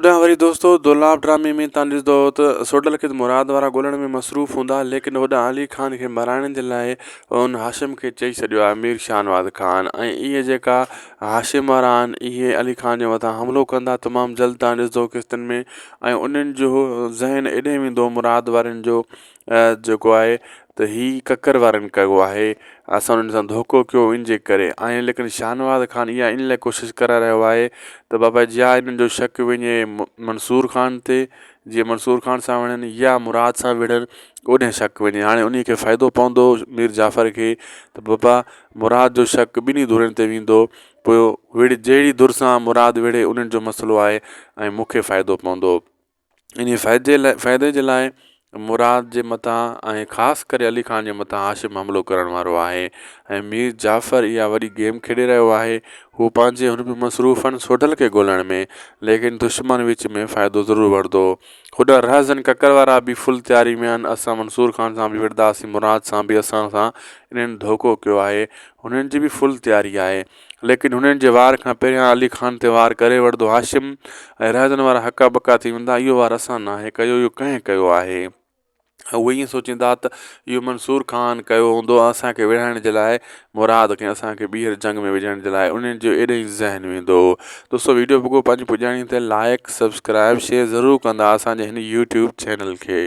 هوڏانهن وري دوستو دولاب ڊرامي ۾ تان ڏسندو ته سوڍل کي مراد وارا ڳولڻ ۾ مصروف هوندا ليڪن هوڏانهن علي خان کي مارائڻ جي لاء ان هاشم کي چئي ڇڏيو آهي مير شاهنواز خان ۽ اهي جيڪا هاشم وارا آهن اهي علي خان جي مٿان حملو ڪندا تمام جلد تان ڏسندو قسطن ۾ ۽ انهن جو ذهن ايڏي ويندو مراد وارن جو جيڪو آهي ته هي ڪڪر وارن ڪيو آهي اسان انهن سان ڌوڪو ڪيو ان جي ڪري ۽ ليڪن شاهنواز خان اها ان لاء ڪوشش ڪرائي رهيو آهي ته بابا جيا انهن جو شڪ وڃي منصور خان تي جيئن منصور خان سان وڙهن يا مراد سان وڙهن اوڏانهن شڪ وڃي هاڻي انهي کي فائدو پوندو مير جعفر کي ته بابا مراد جو شڪ ٻنهي ڌرين تي ويندو پوء وڙهه جهڙي ڌر سان مراد وڙهي انهن جو مسئلو آهي ۽ مون کي فائدو پوندو انهيء فائدي لاء فائدي جي لاء مراد جي مٿان ۽ خاص ڪري علي خان جي مٿان هاشم حملو ڪرڻ وارو آهي ۽ مير جعفر اها وڏي گيم کيڏي رهيو آهي هو پنهنجي هن ۾ مصروف آهن سوڍل کي ڳولڻ ۾ ليڪن دشمن وچ ۾ فائدو ضرور وٺندو هوڏانهن رهزن ڪڪر وارا به فل تياري ۾ آهن اسان منصور خان سان به وڙهنداسين مراد سان به اسان سان انهن ڌوڪو ڪيو آهي هنن جي به فل تياري آهي ليڪن هنن جي وار کان پهريان علي خان تي وار ڪري وٺندو هاشم ۽ رهزن وارا هڪا ٻڪا ٿي ويندا اهو وار اسان ناهي ڪيو اهو ڪنهن ڪيو آهي ۽ اهي ائين سوچيندا ته اهو منصور خان ڪيو هوندو اسان کي وڙهائڻ جي لاء مراد کي اسان کي ٻيهر جنگ ۾ وجهڻ جي لاء انهن جو ايڏو ئي ذهن ويندو دوستو ويڊيو پڳو پنهنجي پڄاڻي تي لائڪ سبسڪرائب شيئر ضرور ڪندا اسان جي هن يوٽيوب چينل کي.